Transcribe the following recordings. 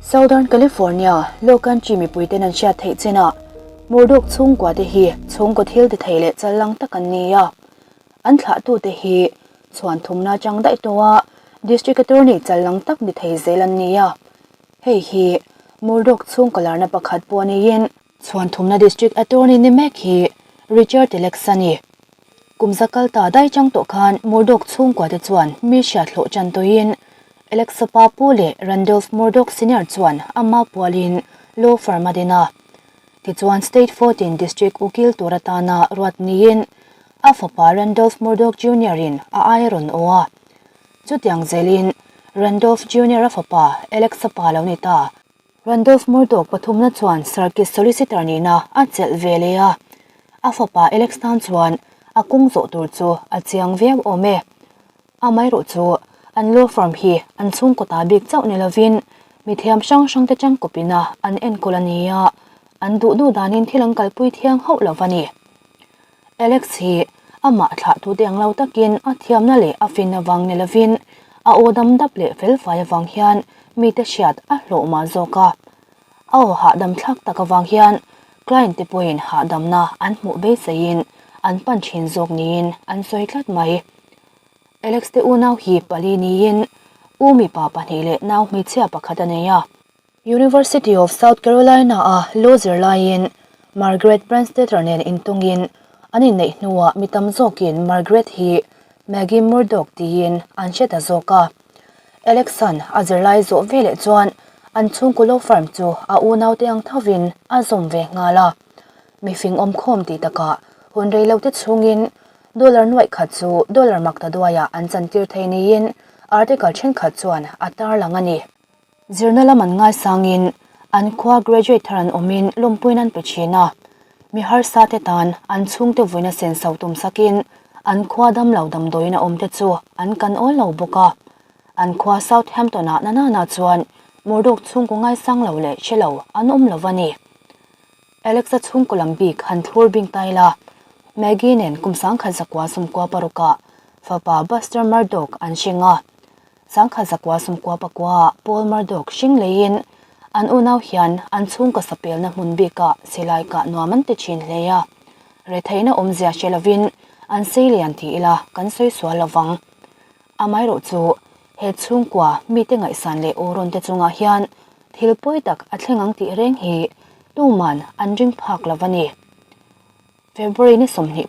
Southern California Lowcountry mipuiten an hriat theih chinah Murdoch chhungkua te hi chhungkaw thil ti thei leh challang tak an ni a. An thlahtute hi chhuan thumna atang daih tawha District Attorney challang tak ni thei zel an ni a. Hei hi Murdoch chhungkaw larna pakhat pawh niin chhuan thumna District Attorney ni mek hi Richard Alex a ni. Kum za kal ta dai chang tawh khan Murdoch chhungkua te chuan mi hriat hlawh chan tawhin Alexa pa pu leh Randolph Murdoch Senior chuan ama pualin law firm a din a. Tichuan State 14 District ukil tur atana ruat niin a fapa Randolph Murdoch Junior in a ai a rawn aw a. Chutiang zelin Randolph Junior a fapa Alexa pa lo ni ta. Randolph Murdoch pathumna chuan Circuit Solicitor nihna a chelh ve leh a, a fapa Alex tan chuan a kawng zawh tur chu a chiang viau awm e. Amaherawh chu an law firm hi an chhungkaw ta bik chauh ni lovin mithiam hrang hrang te tangkawpina an enkawl a ni a, an duh duh danin thil an kalpui thiang hauh lo va ni. Alex hi amah thlah tu te ang lo takin a thiamna leh a fin avang ni lovin a aw dam dap leh felfai avang hian mite hriat a hlawh mah zawk a. A aw hahdam thlak tak avang hian client te pawhin hahdamna an hmuh beiseiin an pan thin zawk niin an sawi tlat mai. Alex te unau hi pali niin u mipa pahnih leh nau hmeichhia pakhat a nei a. University of South Carolina a law zirlaiin Margaret Branstetter nen intawngin an inneih hnuah mi tam zawkin Margaret hi Maggie Murdoch tiin an hre ta zawk a. Alex-a'n a zirlai zawh veleh chuan an chhungkaw law firm chu a unaute ang thovin a zawm ve nghal a. Mifing awmkhawm tih takah hun reilote chhungin dollar nuaih khat chu dollar mak ta duaiah an chantir thei niin article thenkhat chuan a tarlang a ni. Zirna lam an ngaisangin an khua graduate thar an awmin lawmpuiin an pe thin a, mi harsa te tan an chhungte vuina sen so tum sakin an khua damlo damdawiin a awm te chu an kan awl lo bawk a. An khua Southampton ah nanana chuan Murdoch chhungkaw ngaisang lo leh hre lo an awm lo va ni. Alexa chhungkaw lam bik han thlur bing ta ila, Maggie nen kum 1996 ah fapa Buster Murdoch an hring a, 1999 Paul Murdoch hring leiin an unau hian an chhungkaw sapelna hmun bikah silai kah nuam an ti thin hle a, retheihna awmzia hre lovin an sei lian ti ila kan sawi sual lovang. Amaherawh chu he chhungkua mite ngaihsan leh aw rawn te chungah hian thil pawi tak a thleng ang tih reng hi tuman an ring phak lo a ni. February ni 23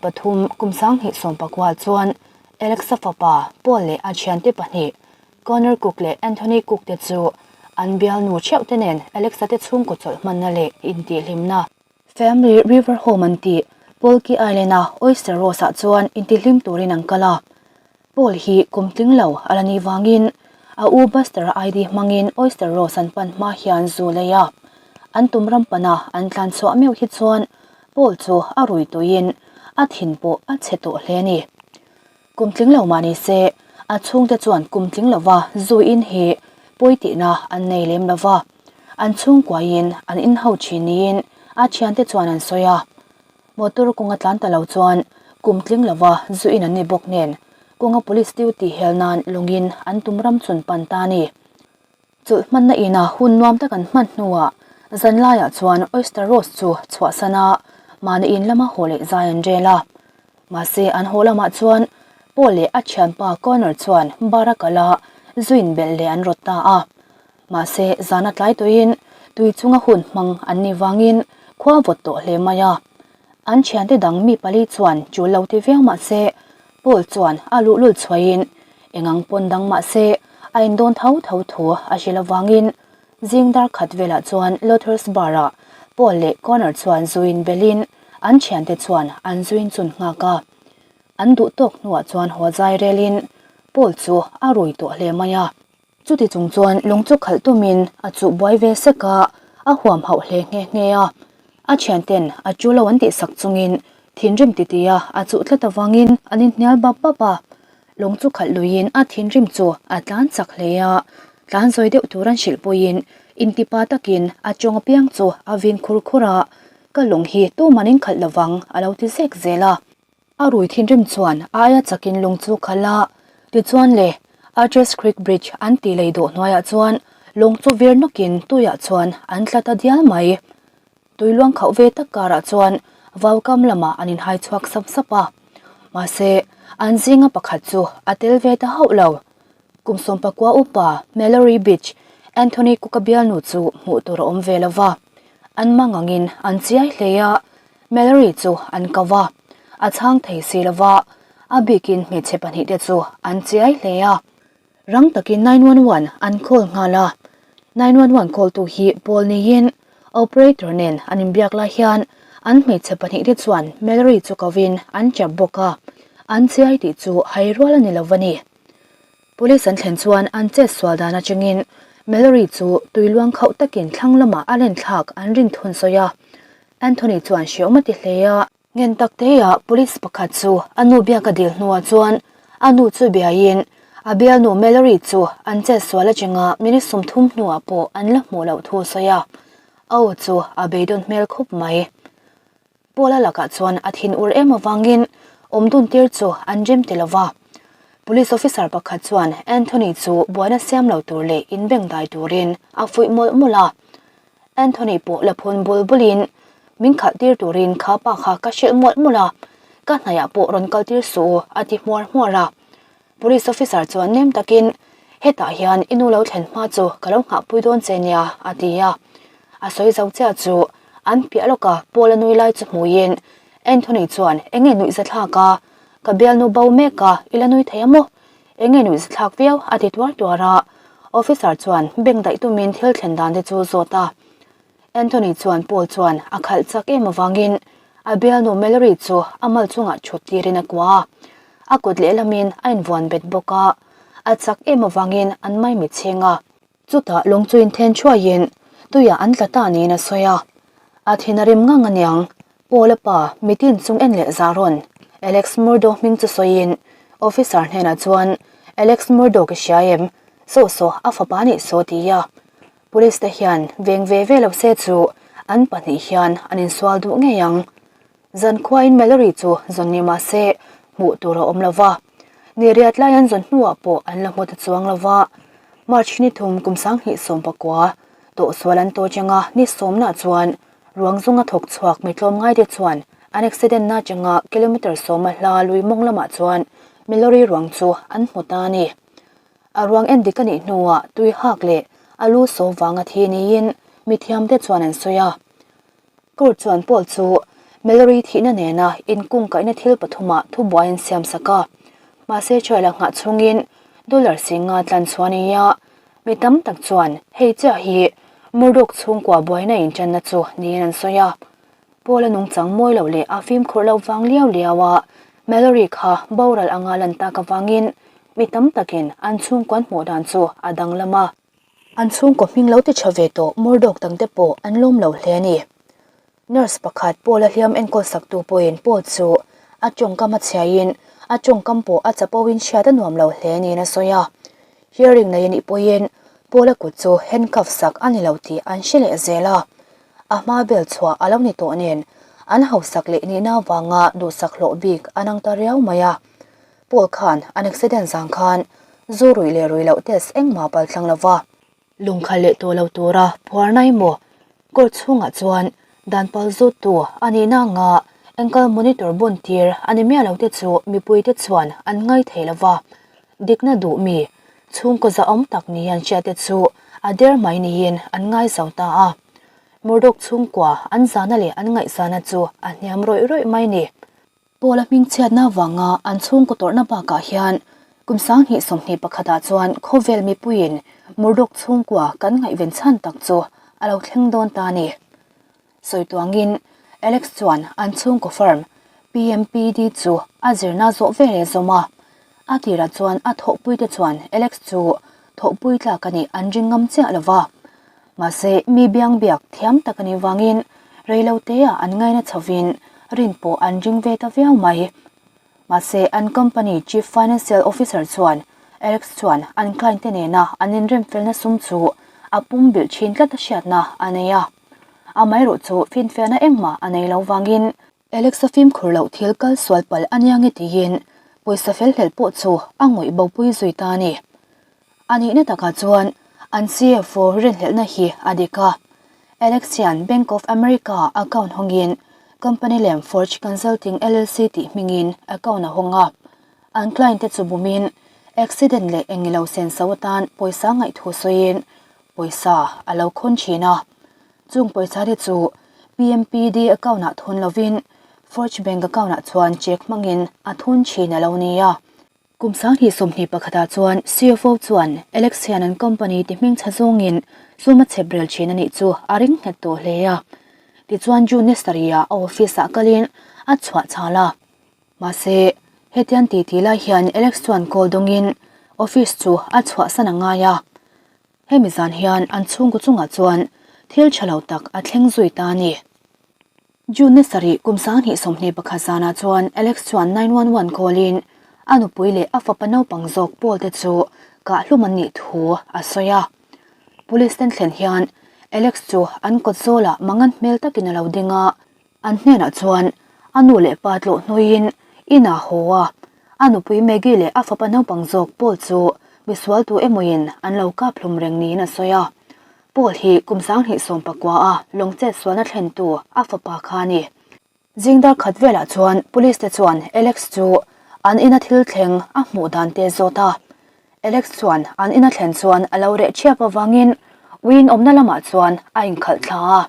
kum 2019 chuan Alexa fapa Paul leh a thiante pahnih Connor Cook leh Anthony Cook te chu an bialnu theuh te nen Alexa te chhungkaw chawlh hmanna leh intihhlimna Family River Home an tih Polki Island a Oyster Rose ah chuan intihhlim turin an kal a. Paul hi kum tling lo a la ni vangin a u Buster a ID hmangin Oyster Rose an pan hma hian zu lei a. An tum ram pana an tlan chhuah meuh hi chuan Paul chu a rui tuiin a thin pawh a chhe tawh hle a ni. Kum tling lo mah ni se a chhungte chuan kum tling lova zu in hi pawi tihna an nei lem lova, an chhungkuaiin an inho thin niin a thiante chuan an sawi a. Motor kawnga tlan ta lo chuan kum tling lova zu in an ni bawk nen kawnga police duty hel nan lungin an tum ram chun pan ta a ni. Chawlh hmanna ina hun nuam tak an hman hnuah zanlaiah chuan Oyster Rose chu chhuahsan a, mahni in lama haw leh zai an rel a. Mahse an haw lamah chuan Paul leh a thianpa Connor chuan bar a kal a, zu in belh leh an rawt ta a. Mahse zana tlai tawhin tui chunga hun hmang an nih vangin khua vawt tawh hle mai a. An thiante dang mi pali chuan chul lo ti viau mahse Paul chuan a luhlul chhuahin Engang pawn dang mah se, a indawn tho tho thu a hrilh avangin zing dar khat velah chuan Lother's Bar-ah Paul leh Connor chuan zuin belin an thiante chuan an zuin chun nghak a. An duh tawk hnuah chuan haw zai relin Paul chu a rui tawh hle mai a. Chuti chung chuan lung chu khalh tumin a chuh buai ve sek a, a huam hauh hle nghe nghe a. A thianten a chu lo an tihsak chungin thinrim titia a chuh tlat avangin an inhnial bap bap a. Lung chu khalh luiin a thinrim chu a tlan chak hle a, tlan zawi deuh tur an hrilh pawhin intipa takin a tawng apiang chu a vin khur khur a, Ka lung hi tuman in khalh lovang a lo ti zek zel a. A rui thinrim chuan a aia chakin lung chu khalh a, tichuan le Archer's Creek Bridge an tih lei dawh hnuaiah chuan Lawng chu vir nawkin tuiah chuan an tla ta dial mai. Tui luang khauh ve tak karah chuan vau kam lamah an inhai chhuak sap sap a. Mahse, an zinga pakhat chu a tel ve ta hauh lo. Kum sawmpakua upa Mallory Beach, Anthony Cook-a bialnu chu hmuh tur a awm ve lo va. An mangangin an chiai hle a, Mallory chu an ko va. A chhang thei si lo va, a bikin hmeichhe pahnihte chu an chiai hle a. Rang takin 911 an call nghal a, 911 call tu hi Paul niin operator nen an inbiak lai hian an hmeichhe pahnihte chuan Mallory chu kovin an chap bawk a, an chiai tih chu hai rual a ni lo va ni. Police an thlen chuan an chet sual dan atangin Mallory chu tui luang khauh takin thlang lamah a len thlak an rin thun sawi a, Anthony chuan hreawm a ti hle a. Ngen tak teia police pakhat chu a nu biak a dil hnuah chuan a nu chu biaiin a bialnu Mallory chu an chet sual atanga minute 30 hnuah pawh an la hmuh loh thu a sawi a, a aw chu a beidawn hmel khawp mai. Paula lakah chuan a thin ur em avangin awm dun tir chu an rem ti lova. Police officer pakhat chuan Anthony chu buaina siam lo tur leh inbeng dai turin a fuih mawlh mawlh a. Anthony pawh la phun bul bulin min khalh tir turin kha pa kha ka hrilh mawlh mawlh a, ka hnaiah pawh rawn kal tir suh u a ti hmuar hmuar a. Police officer chuan nem takin, Hetah hian i nu lo thlen hma chu ka lo nghahpui dawn che nia, a ti a. A sawi zo chiah chu an piah lawka Paul-a nui lai chu hmuiin Anthony chuan, Enge nuihza thlak a? Ka bialnu bo mek a, i la nui thei a maw? Enge nuihza thlak viau? a ti tuar tuar a. Officer chuan bank daih tumin thil thlen dan te chu zawt a. Anthony chuan Paul chuan a khalh chak em avangin a bialnu Mallory chu a mal chungah thut tirin a kuah a, a kut lehlamin a invuan bet bawk a, a chak em avangin an maimi chhing a. Chutah lawng chu inthen thuaiin tuiah an tla ta niin a sawi a, a thin a rim ngang aniang. Paul-a pa mitin chung en leh zah rawn Alex Murdo hming chu sawiin officer hnenah chuan Alex Murdo ka hria em? Saw saw a fapa nih saw ti a. Police te hian veng ve ve lo se chu an pahnih hian an insual duh ngei ang. Zankhuain Mallory chu zawn ni mah se hmuh tur a awm lo va, ni riat lai an zawn hnuah pawh an la hmu ta chuang lo va. March ni thum kum 2019 tawhsual an tawh changa ni sawmna chuan ruang zunga thawk chhuak mi tlawmngaite chuan an accident na changa kilometre sawma hla lui mawng lamah chuan Mallory ruang chu an hmu ta a ni. A ruang en dik a nih hnuah tui hak leh a lu saw vanga thi niin mithiamte chuan an sawi a. Court chuan Paul chu Mallory thihna nena inkungkaihna thil pathumah thubuai an siam sak a. Mahse trial a nghah chhungin dollar singa tlan chhuah a ni a, mi tam tak chuan hei chiah hi Murdoch chhungkua buaina inṭanna chu niin an sawi a. Paul a nungchang mawi loh leh a fimkhurh loh vang liau liau a, Mallory kha boral anga lan tak avangin mi tam takin an chhungkaw an hmuh dan chu a danglam a. An chhungkaw hming lo ti tha ve tawh Murdoch dangte pawh an lawm lo hle a ni. Nurse pakhat Paul a hliam enkawl saktu pawhin Paul chu a tawngkam a chhiaiin a tawngkam pawh a chapoin hriat a nuam lo hle niin a sawi a. Hearing nei a nih pawhin Paul-a kut chu handcuff sak a ni lo tih an hre leh zel a. A hma bel chhuah a lo ni tawh nen an hausak leh nihna avanga duhsak hlawh bik an ang ta riau mai a. Paul khan an accident zang khan zu ruih leh ruih loh test engmah pal thlang lo va. Lungkhal leh tawh lo tura phuarna emaw court chhungah chuan dan pal zawttu a nihna anga ankle monitor bun tir a ni miah lo te chu mipuite chuan an ngai thei lo va. Dikna duh mi chhungkaw zahawm tak ni an hriat te chu a der mai niin an ngai zo ta a. Murdoch chhungkua an zahna leh an ngaihzahna chu a hniam rawih rawih mai ni. Paula hmingchhiatna avanga an chhungkaw tawrhna bakah hian kum 2021 ah chuan khawvel mipuiin Murdoch chhungkua kan ngaihven chhan tak chu a lo thleng dawn ta a ni. Sawi tuangin Alex chuan an chhungkaw firm PMPD chu a zirna zawh ve leh zawm a. A tirah chuan a thawhpuite chuan Alex chu thawhpui tlak a nih an ring ngam chiah lo va. Mahse, mi biang biak thiam tak a nih vangin reiloteah an ngaina chhovin rin pawh an ring ve ta viau mai. Mahse, an company Chief Financial Officer chuan Alex chuan an client te nena an inremfelna sum chu a pum bilh thin tlat a hriatna a nei a. Amaherawh chu finfiahna engmah a nei lo vangin Alex a fimkhur loh thil kal sual palh a nia nge tiin pawisa fel hlel pawh chu a ngawih bopui zui ta a ni. A nihna takah chuan An CFO rinhlelhna hi a dik a. Alex hian Bank of America account hawngin company lem Forge Consulting LLC tih hmingin account a hawng a. An client te chu bumin accident leh engilo senso atan pawisa ngaihthu sawiin pawisa a lo khawn thin a. Chung pawisa te chu PMPD account ah thun lovin Forge Bank account ah chuan check hmangin a thun thin a lo ni a. Kum 2021 ah chuan CFO chuan Alex hian an company ti hming chha zawngin sum a chhep rel thin a nih chu a ring nghet tawh hle a. Tichuan June ni sarih ah a office ah kalin a chhuah chhal a. Mahse, hetiang ti ti lai hian Alex chuan call dawngin office chu a chhuahsan a ngai a. Hemi zan hian an chhungkaw chungah chuan thil tha lo tak a thleng zui ta a ni. June ni sarih kum 2021 zanah chuan Alex chuan 911 call in a nupui leh a fapa naupang zawk Paul te chu kahhlum an nih thu a sawi a. Police ten thlen hian Alex chu an kawt zawlah mangan hmel takin a lo ding a. An hnenah chuan a nu leh pa tlawh hnuaiin inah haw a, a nupui Maggie leh a fapa naupang zawk Paul chu misual tu emawin an lo kap hlum reng niin a sawi a. Paul hi kum 2019 a lawng chet sualna thlentu a fapa kha a ni. Zingdar khat velah chuan police te chuan Alex chu an ina thil thleng a hmuh dan te zawt a. Alex chuan an ina thlen chuan a lo reh ṭhiap avangin uiin awmna lamah chuan a inkhalh thla a.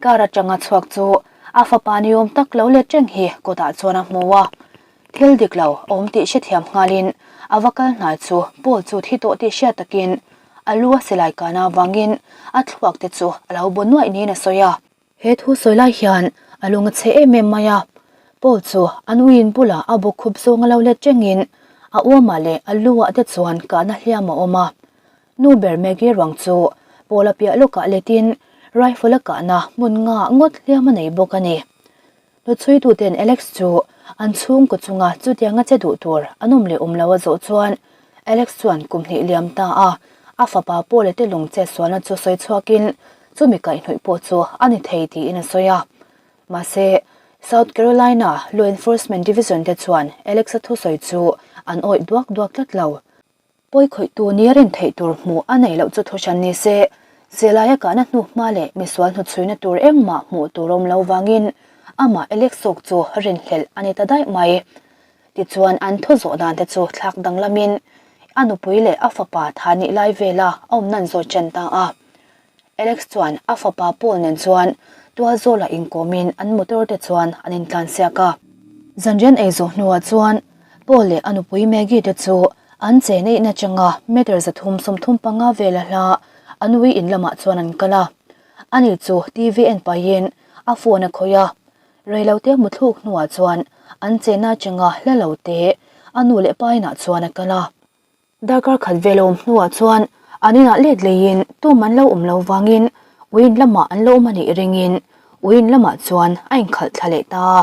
Car atanga chhuak chu a fapa ni awm tak lo let reng hi kawtah chuan a hmu a. Thil dik lo awm tih hrethiam nghalin a va kal hnai chu Paul chu thi tawh tih hriat takin a lu a silai kana avangin a thluak te chu a lo bu nuaih niin a sawi a. He thu sawi lai hian a lung a chhe em em mai a, Paul chu an uiin bulah a bawk khup zawng a lo let rengin a uamah leh a lu ah te chuan kahna hliam a awm a. Nu ber Maggie ruang chu Paul a piah lawkah letin rifle a kahna hmun nga ngawt hliam a nei bawk a ni. Hnuchhuituten Alex chu an chhungkaw chunga chutianga che duh tur an awm leh awm lo a zawh chuan Alex chuan kum hnih liam ta a, a fapa Paul-a te lung chet sualna chu sawi chhuakin chumi kaihhnawih pawh chu a ni thei tiin a sawi a. Mahse, South Carolina Law Enforcement Division te chuan Alex-a thusawi chu an awih duak duak tlat lo. Pawi khawihtu nia rin theih tur hmuh a neih loh chu thu hran ni se, Zelaia kahna hnu hma leh misual hnuchhuina tur engmah hmuh tur awm lo vangin amah Alex zawk chu rinhlelh a ni ta daih mai. Tichuan an thu zawh dan te chu thlak danglamin a nupui leh a fapa tha nih lai vela a awm nan zawt ṭan ta a. Alex chuan a fapa Paul nen chuan tualzawlah inkawmin an motor te chuan an intlansiak a. Zanrian ei zawh hnuah chuan Paul leh a nupui Maggie te chu an che neih nachanga meter 335 vela hla a nui in lamah chuan an kal a. Ani chu TV en pahin a phone a khawih a. Reilote muthluk hnuah chuan an che nachanga hla lo te a nu leh pa inah chuan a kal a. Darkar khat vel a awm hnuah chuan an inah let leiin tum an lo awm lo vangin uiin lamah an lo awm a nih ringin uiin lamah chuan a inkhalh thla leh ta a.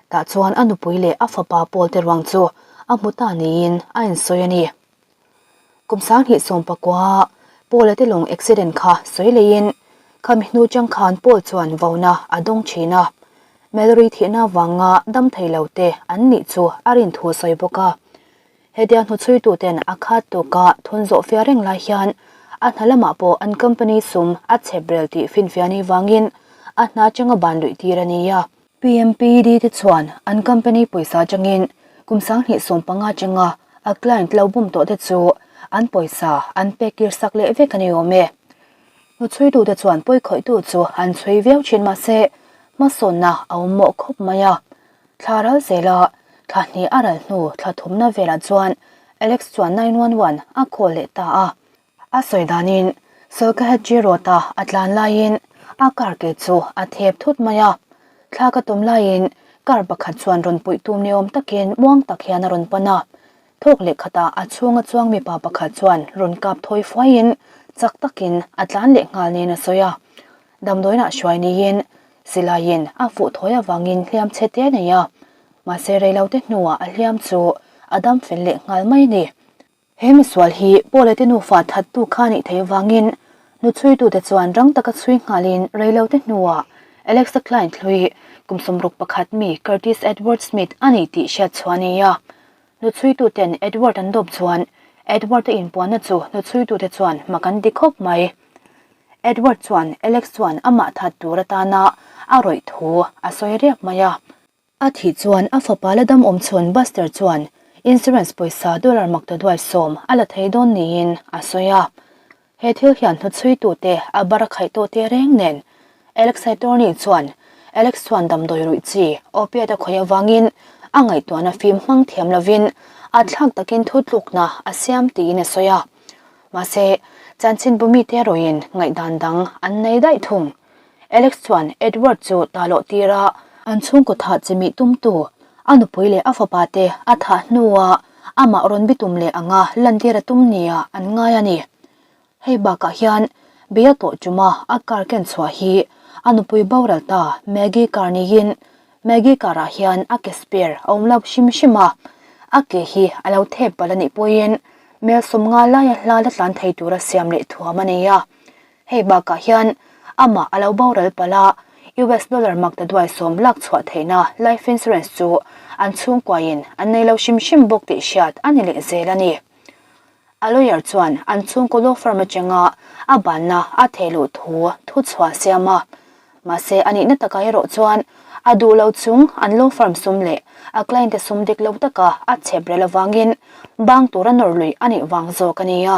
Tah chuan a nupui leh a fapa Paul te ruang chu a hmu ta niin a insawi a ni. Kum 2019 a Paul-a te lawng accident kha sawi leiin khami hnu chang khan Paul chuan vona a dawng thin a. Mallory thihna vanga dam thei lo te an nih chu a rin thu sawi bawk a. Hetia hnuchhuituten a khat tawka thun zawh fia reng lai hian a hna lamah pawh an company sum a chhep rel tih finfiah ni vangin a hna atanga ban luih tir a ni a. PMPD te chuan an company pawisa atangin kum 2015 atanga a client lo bum tawh te chu an pawisa an pek kir sak leh vek a ni awm e. Hnuchhuitute chuan pawikhawihtu chu an chhui viau thin mahse hmasawnna a awm mawh khawp mai a. Thla ral zela thla hnih a ral hnu thla thumna velah chuan Alex chuan 911 a call leh ta a. A sawi danin Salkehatchee Road-a a tlan laiin a car ke chu a thep thut mai a. Thla ka tum laiin car pakhat chuan rawn puih tum ni awm takin muang tak hian a rawn pan a. Thawk leh khatah a chhunga chuang mipa pakhat chuan rawn kap thawi fuaiin chak takin a tlan leh nghal niin a sawi a. Damdawiinah hruai niin Silaiin a fuh thawi avangin hliam chhe te a nei a, mahse reilote hnuah a hliam chu a dam fel leh nghal mai a ni. He misual hi Paula te nufa thattu kha nih theih avangin hnuchhuitute chuan rang taka chhui nghalin reilote hnuah Alexa Klein hlui kum 61 mi Curtis Edward Smith a ni tih hriat chhuah a ni a. Hnuchhuituten Edward an dawp chuan Edward-a inpuanna chu hnuchhuitute chuan mak an ti khawp mai. Edward chuan Alex chuan amah that tur atana a rawih thu a sawi riap mai a. A thih chuan a fapa la dam awm chhun Buster chuan insurance pawisa dollar maktaduai sawm a la thei dawn niin a sawi a. He thil hian hnuchhuitute a bar a khaih tawh teh reng nen Alex attorney chuan Alex chuan damdawi ruih chi opiate a khawih avangin a ngaihtuahna fim hmang thiam lovin a thlak takin thutlukna a siam tiin a sawi a. Mahse, chanchinbu mite erawhin ngaihdan dang an nei daih thung. Alex chuan Edward chu ta loh tir a, an chhungkaw thah chimih tumtu a nupui leh a fapa te a thah hnua amah rawn bitum leh anga lantir a tum nia an ngai a ni. Hei bakah hian Bia tawh ṭuma a car ken chhuah hi a nupui boral ta Maggie car niin Maggie car ah hian a ke spare a awm lo hrim hrim a, a ke hi a lo thep palh a nih pawhin mel 50 laia hla la tlan thei tura siam leh thuam a nei a. Hei bakah hian amah a lo boral palh a, US dollar maktaduai sawm lak chhuah theihna life insurance chu an chhungkuain an nei lo hrim hrim bawk tih hriat a ni leh zel a ni. A lawyer chuan an chhungkaw law firm atanga a banna a theh luh thu thu chhuah siam a, mahse a nihna takah erawh chuan a duh lo chung an law firm sum leh a client te sum dik lo taka a chhep rel avangin bang tura nawr lui a nih vang zawk a ni a.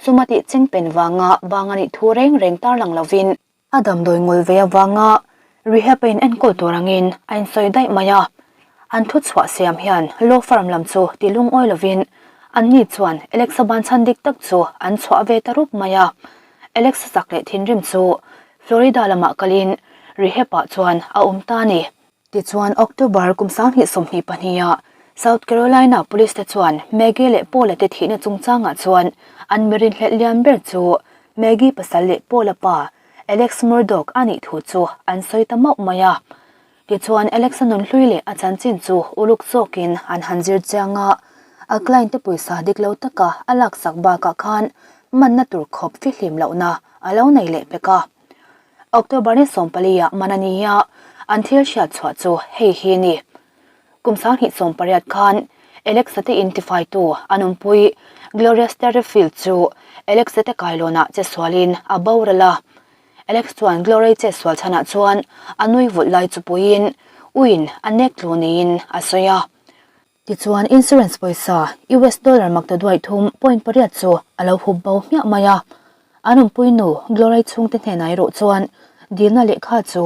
Suma tih chingpen vanga bang a nih thu reng reng tarlang lovin, a damdawi ngul ve avanga rehab a in enkawl tur angin a insawi daih mai a. An thu chhuah siam hian law firm lam chu ti lungawi lovin anni chuan Alexa ban chhan dik tak chu an chhuah ve ta rup mai a. Alexa chak leh thinrim chu Florida lamah kalin rehab ah chuan a awm ta a ni. Tichuan, October kum 2022 ah South Carolina Police te chuan Maggie leh Paul-a te thihna chungchangah chuan an mi rinhlelh lian ber chu Maggie pasal leh Paul-a pa Alex Murdaugh a nih thu chu an sawi ta mauh mai a. Tichuan, Alex-a nunhlui leh a chanchin chu uluk zawkin an han zir chiang a, a client te pawisa dik lo taka a laksak bakah khan manna tur khawp fihlim lohna a lo nei leh pek a. October ni 14 ah man a ni a, an thil hriat chhuah chu hei hi a ni. Kum 2018 khan Alexa te intifaitu an awmpui Gloria Sterrefield chu Alexa te kailawnah chesualin a boral a. Alex chuan Gloria chesual chhanah chuan a nui vulh lai chu puiin uiin a nek tlu niin a sawi a. Tichuan insurance pawisa US dollar maktaduai thum point pariat chu a lo hup bo hmiah mai a. An awmpui nu Glory chhungte hnenah erawh chuan dilna lehkha chu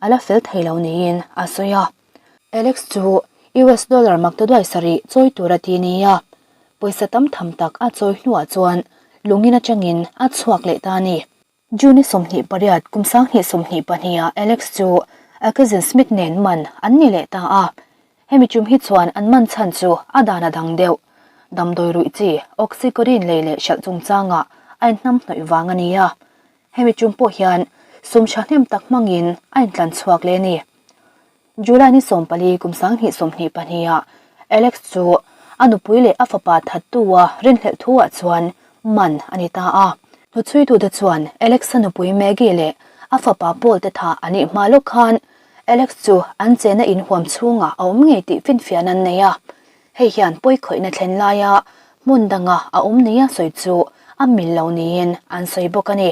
a la fel thei lo niin a sawi a. Alex chu US dollar maktaduai sarih chawi tur a ti nia. Pawisa tam tham tak a chawi hnuah chuan lungin atangin a chhuak leh ta a ni. June 28 kum 2022 ah Alex chu a cousin Smith nen man an ni leh ta a. Hemi tum hi chuan an man chhan chu a dan a dang deuh. Damdawi ruih chi oxycodone lei leh hralh chungchangah a inhnamhnawih vang a ni a. Hemi tum pawh hian sum thahnem tak hmangin a intlan chhuak leh a ni. July ni 14 kum 2022 ah Alex chu a nupui leh a fapa thattu-a rinhlelh thu-ah chuan man a ni ta a. Hnuchhuitute chuan Alex-a nupui Maggie leh a fapa Paul te thah a nih hma lawk khan Alex chu an chena inhuam chhungah a awm ngei tih finfiahna an nei a. Hei hian pawikhawihna thlen laia hmun danga a awm nia sawi chu a mil lo niin an sawi bawk a ni.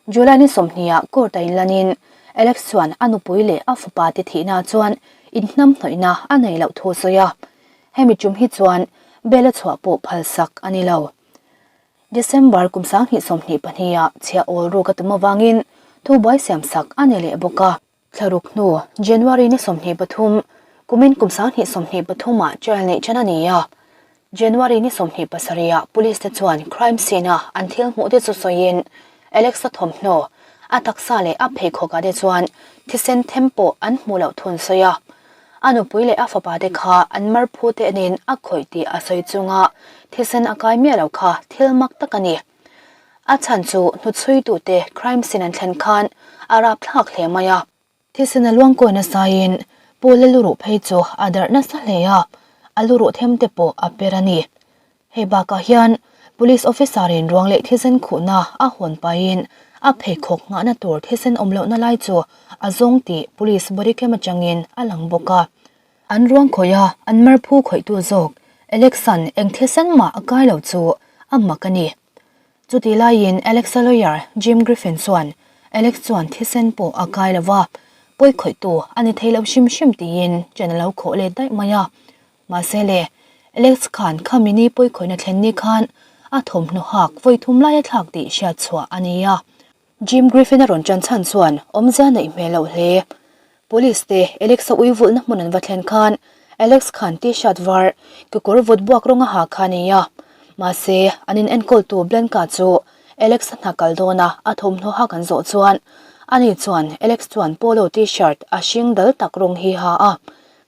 July ni 20 ah court a inlanin Alex chuan a nupui leh a fapa te thihna chuan inhnamhnawihna a nei loh thu a sawi a. Hemi tum hi chuan bail a chhuah pawh phalsak a ni lo. December kum 2022 ah chhiah awl ruk a tum avangin thubuai siamsak a ni leh bawk a. Thlaruk hnu, January ni 23, kumin kum 2023 ah trial neih ṭan a ni a. January ni 27 ah police te chuan crime scene a an thil hmuh te chu sawiin Alex-a thawmhnaw, a taksa leh a pheikhawk ah te chuan thisen them pawh an hmuh loh thu an sawi a. A nupui leh a fapa te kha an mar phu te nen a khawih tih a sawi chunga thisen a kai miah lo kha thil mak tak a ni. A chhan chu hnuchhuitute crime scene an thlen khan a rapthlak hle mai a. Thisen a luangkawi nasaiin Paul-a luruh phei chu a darh nasa hle a, a luruh them te pawh a per a ni. Hei bakah hian Police officer-in ruang leh thisen khuhna a hawn pahin a pheikhawk nghahna tur thisen awm lohna lai chu a zawng tih Police body cam atangin a lang bawk a. An ruang khawih a, an marphu khawihtu zawk. Alex-a'n eng thisen mah a kai lo chu a mak a ni. Chutih laiin Alex-a lawyer Jim Griffin chuan Alex chuan thisen pawh a kai lo va, pawi khawihtu a ni thei lo hrim hrim tiin chen a lo khawh let daih mai a. Mahse le, Alex khan khami ni pawi khawihna thlen ni khan a thawmhnaw hak vawi thum lai a thlak tih hriat chhuah a ni a. Jim Griffin a rawn ṭan chhan chuan awmzia neih hmel loh hle. Police te Alex a ui vulhna hmun an va thlen khan Alex khan t-shirt var, kekawr vut buak rawng a ha kha a ni a. Mahse, an in enkawltu Blanca chu Alex a hna kal dawn a, a thawmhnaw hak an zawh chuan ani chuan Alex chuan polo t-shirt a hring dal tak rawng hi ha a,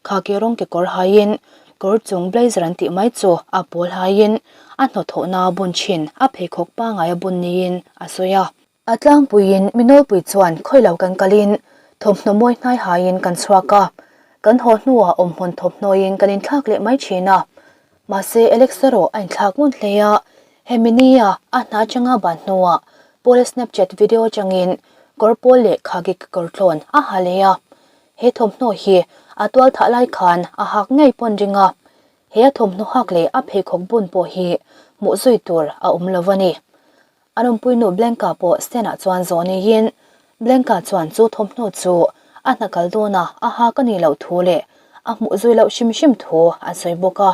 khaki rawng kekawr haiin kawr chung blazer an tih mai chu a pawl haiin a hnawthawhna bun thin a pheikhawk pangai a bun niin a sawi a. A tlangpuiin mi nawlpui chuan khawi lo kan kalin thawmhnaw mawi hnai haiin kan chhuak a, kan haw hnuah awmhmun thawmhnawiin kan inthlak leh mai thin a. Mahse Alex erawh a inthlak ngun hle a, hemi nia a hna atanga ban hnuah Paul-a Snapchat video atangin kawr pawl leh khaki kekawr tlawn a ha leh a. He thawmhnaw hi a tual thah lai khan a hak ngei pawn ring a, he a thawmhnaw hak leh a pheikhawk bun pawh hi hmuh zui tur a awm lo a ni. A rawmpuinu Blanca pawh stand ah chuan zawh niin Blanca chuan chu thawmhnaw chu a hna kal dawn a a hak a nih loh thu leh a hmuh zui loh hrim hrim thu a sawi bawk a.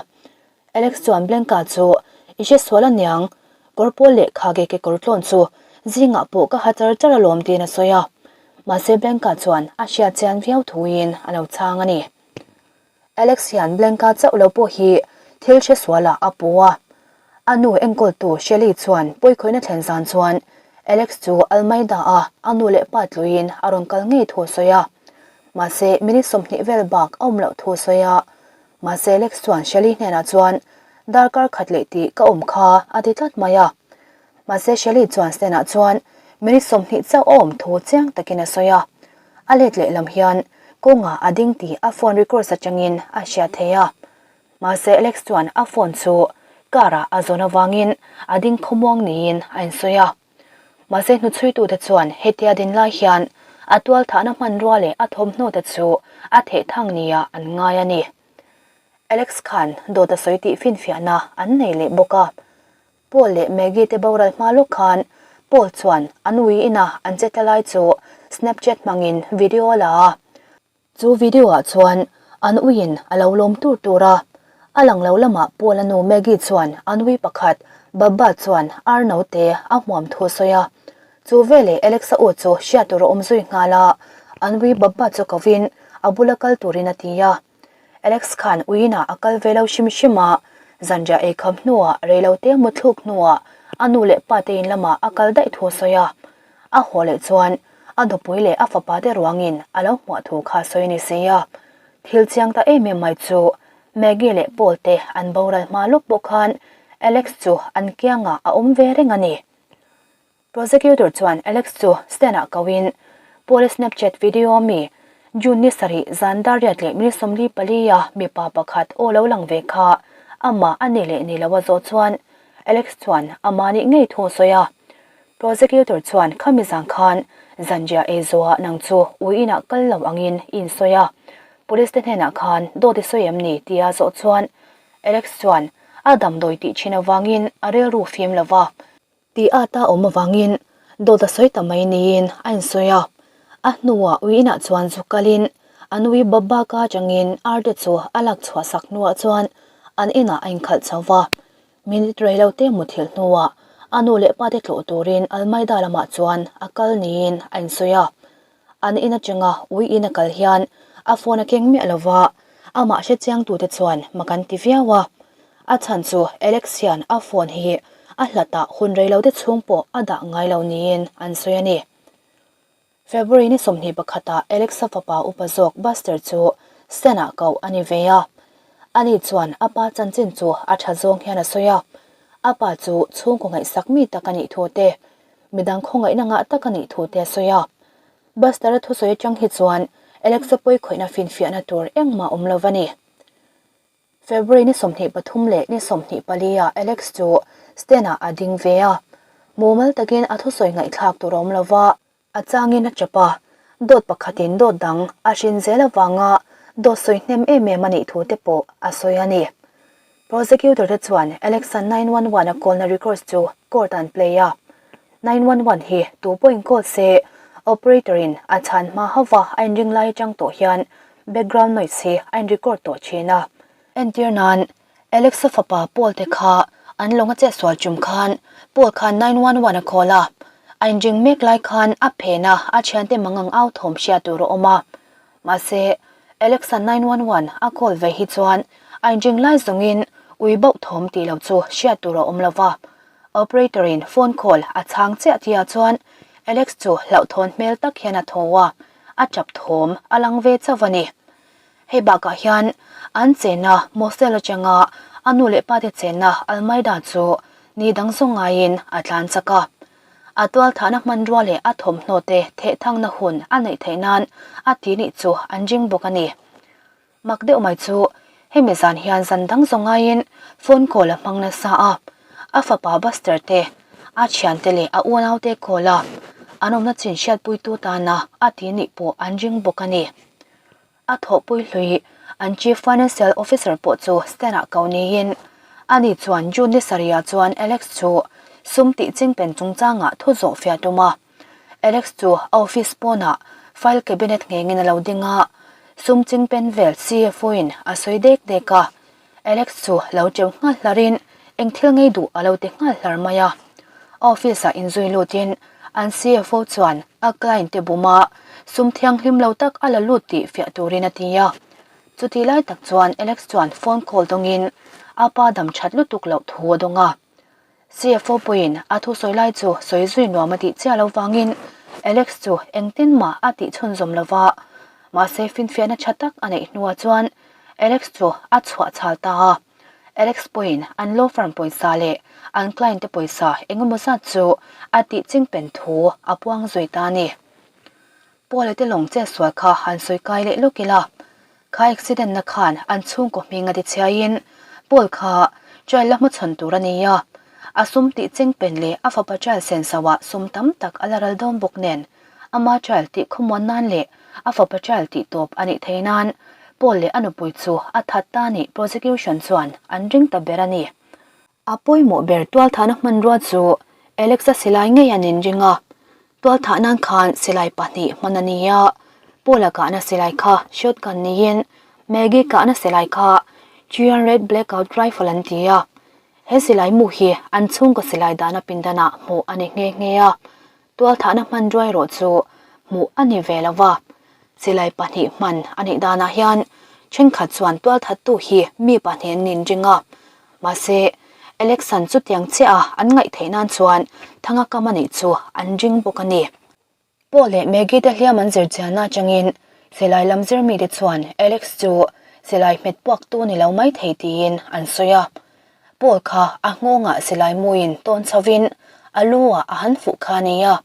Alex chuan Blanca chu i hre sual aniang, kawr pawl leh khage kekawr tlawn chu zingah pawh ka ha char char alawm tiin a sawi a. Mahse Blanca chuan a hriat chian viau thuin a lo chhang a ni. Alex hian Blanca chauh lo pawh hi thil hre sualah a pu a. A nu enkawltu Shelly chuan pawikhawihna thlen zan chuan Alex chu Almeida a a nu leh pa tluin a rawn kal ngei thu a sawi a. Mahse minute 20 vel bak a awm loh thu a sawi a. Mahse Alex chuan Shelly hnenah chuan darkar khat leh tih ka awm kha a ti tlat mai a. Mahse Shelly chuan Stan-ah chuan minute 20 chauh a awm thu chiang takin a sawi a. A let leh lam hian kawngah a ding tih a phone records atangin a hriat thei a. Mahse Alex chuan a phone chu car-ah a zawn avangin a ding khawmuang niin a insawi a. Mahse hnuchhuitute chuan hetia din lai hian a tualthahna hmanrua leh a thawmhnawte chu a theh thang nia an ngai a ni. Alex khan dawt a sawi tih finfiahna an nei leh bawk a. Paul leh Maggie te boral hma lawk khan Paul chuan an ui ina an che ta lai chu Snapchat hmangin video a la a. Chu video ah chuan an uiin a lo lawm tur tur a, a lang lo lamah Paul-a nu Maggie chuan an ui pakhat Bubba chuan ar naute a hmuam thu a sawi a. Chu veleh Alex-a aw chu hriat tur a awm zui nghal a, an ui Bubba chu kovin a bula kal turin a ti a. Alex khan uiinah a kal ve lo hrim hrim a, zanriah ei kham hnuah reilote muthluk hnuah a nu leh pa te in lamah a kal daih thu a sawi a. A haw leh chuan a nupui leh a fapa te ruangin a lo hmuah thu kha sawi a ni si a. Thil chiang ta em em mai chu Maggie leh Paul te an boral hma lawk pawh khan Alex chu an kiangah a awm ve reng a ni. Prosecutor chuan Alex chu stand-ah koin Paul-a Snapchat video ami June ni sarih zan dar riat leh minute 44 a mipa pakhat aw lo lang ve kha amah a ni leh ni lo a zawh chuan Alex chuan amah nih ngei thu a sawi a. Prosecutor chuan khami zan khan zanriah ei zawhah nang chu ui inah kal lo angin i insawi a, police te hnenah khan dawt i sawi em ni tia zawh chuan Alex chuan a damdawi tih thin avangin a rilru fim lo va. Tih at a awm avangin dawt a sawi ta mai niin a insawi a. A hnuah ui inah chuan zu kalin an ui Babba ka atangin arte chu a lak chhuah sak hnuah chuan an inah a inkhalh chho va. Minute rei lo te muthilh hnuah a nu leh pa te tlawh turin Almeida lamah chuan a kal niin a insawi a. An in atanga ui in a kal hian a phone a keng miah lo va, amah hre chiangtute chuan mak an ti viau a. A chhan chu Alex hian a phone hi a hlatah hun rei lo te chhung pawh a dah ngai lo niin an sawi a ni. February ni 21 ah Alex-a fapa upa zawk Buster chu Stan-ah koh a ni ve a. Ani chuan a pa chanchin chu a tha zawng hian a sawi a. A pa chu chhungkaw ngaihsak mi tak a nih thu te, midang khawngaihna ngah tak a nih thu te a sawi a. Buster-a thusawi atang hi chuan Alex-a pawikhawihna finfiahna tur engmah awm lo va ni. February ni 23 leh ni 24 ah Alex chu stand-ah a ding ve a. Mumal takin a thusawi ngaihthlak tur a awm lo va. A changin a chap a, dawt pakhatin dawt dang a hrin zel avanga dawt sawi hnem em em a nih thu te pawh a sawi a ni. Prosecutor te chuan Alex-a 911 a call-na records chu court an play a. 911 hi tu pawhin call se, operator in a chhan hma hauva a inring lai atang tawh hian background noise hi a in-record tawh thin a. Entir nan, Alex-a fapa Paul te kha an lawng a chetsual tum khan Paul khan 911 a call a. A inring mek lai khan a phena a thiante mangang au thawm hriat tur a awm a. Mahse, Alexa 911 a call ve hi chuan a inring lai zawngin ui bauh thawm tih lo chu hriat tur a awm lo va. Operator in phone call a chhang chiah tihah chuan Alex chu hlauhthawn hmel tak hian a tho a, a tap thawm a lang ve chauh a ni. Hei bakah hian an chenna Mosul atanga a nu leh pate chenna Almaida chu ni dang zawng ngaiin a tlan chak a. A tualthahna hmanrua leh a thawmhnaw te thehthangna hun a neih theih nan a ti nih chu an ring bawk a ni. Mak deuh mai chu hemi zan hian zan dang zawng ngaiin phone call a hmang nasa a, a fapa Buster te, a thiante leh a unaute call a an awmna chin hriatpuitu tana a ti nih pawh an ring bawk a ni. A thawhpui hlui an Chief Financial Officer pawh chu stand-ah ko niin, ani chuan June ni sarihah chuan Alex chu sum tih chingpen chungchangah thu zawh fiah tum a. Alex chu a office pawnah file cabinet nghengin a lo ding a, sum chingpen vel CFO-in a sawi dek dek a. Alex chu lo teu nghal hlarin eng thil ngei duh a lo ti nghal hlar mai a. A office-ah inzui lutin an CFO chuan a client te buma sum thianghlim lo tak a la lut tih fiah turin a ti a. Chutih lai tak chuan Alex chuan phone call dawngin a pa dam that lutuk loh thu a dawng a. CFO pawhin a thusawi lai chu sawi zui nuam a tih chiah lo vangin Alex chu engtin mah a tih chhunzawm lo va, mahse finfiahna tha tak a neih hnuah chuan Alex chu a chhuah chhal ta a. Alex pawhin an law firm pawisa leh an client te pawisa engemaw zat chu a tih chingpen thu a puang zui ta a ni. Paula te lawng chetsual kha han sawi kai leh lawk ila, kha accident na khan an chhungkaw hming a ti chhiaiin Paul kha trial la hmachhawn tur a ni a, a sum tih chengpen leh a fapa trial senso ah sum tam tak a la ral dawn bawk nen ama trial tih khawmuan nan leh a fapa trial tih tawp a nih theih nan Paul leh a nupui chu a that ta nih prosecution chuan an ring ta ber a ni. A pawimawh ber tualthahna hmanrua chu Alexa silai ngei an inring a, tualthah nan khan silai pahnih hman a ni a, Paula kahna silai kha shotgun niin Maggie kahna silai kha 300 blackout rifle an ti a, he silai mu hi an chhungkaw silai dahna pindanah hmuh a ni nghe nghe a, tualthahna hmanrua erawh chu hmuh a ni ve lo va, silai pahnih hman a nih danah hian thenkhat chuan tualthattu hi mi pahnih an inring a, Mahse, Alexan chutiang chiah a an ngaih theih nan chuan Thanga kam a nih chu an ring bawk a ni. Paul leh Maggie te hliam an zir chianna atangin silai lam zir mite chuan Alex chu silai hmet puaktu ni lo mai thei tiin an sawi a. Paul kha a nghawngah silai muin tawn chhovin a lu ah a han fuh kha a ni a.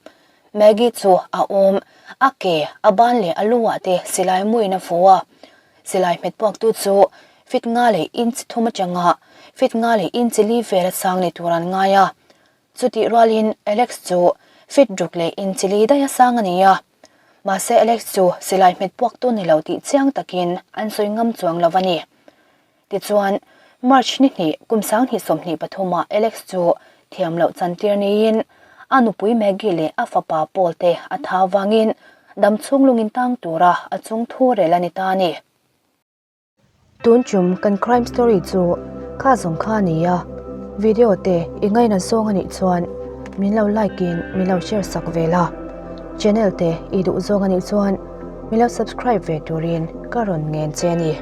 Maggie chu a awm, a ke, a ban leh a lu ah te silai muin a fu a. Silai hmet puaktu chu fit nga leh inch thum atanga fit nga leh inch li vel a sang ni tur an ngai a. Chutih rualin Alex chu fit ruk leh inch li daih a sang a ni a. Mahse Alex chu silai hmet puaktu ni lo tih chiang takin an sawi ngam chuang lo a ni. Tichuan, March ni hnih kum 2023 ah Alex chu thiam loh chantir niin a nupui Maggie leh a fapa Paul te a tha avangin dam chhung lungin tang tura a chung thu rel a ni ta a ni. Tun chum kan crime story chu kha zawng kha a ni a, video te i ngaina zawng a nih chuan min lo like in min lo share sak ve la, channel te i duh zawng a nih chuan min lo subscribe ve turin ka rawn ngen che a ni.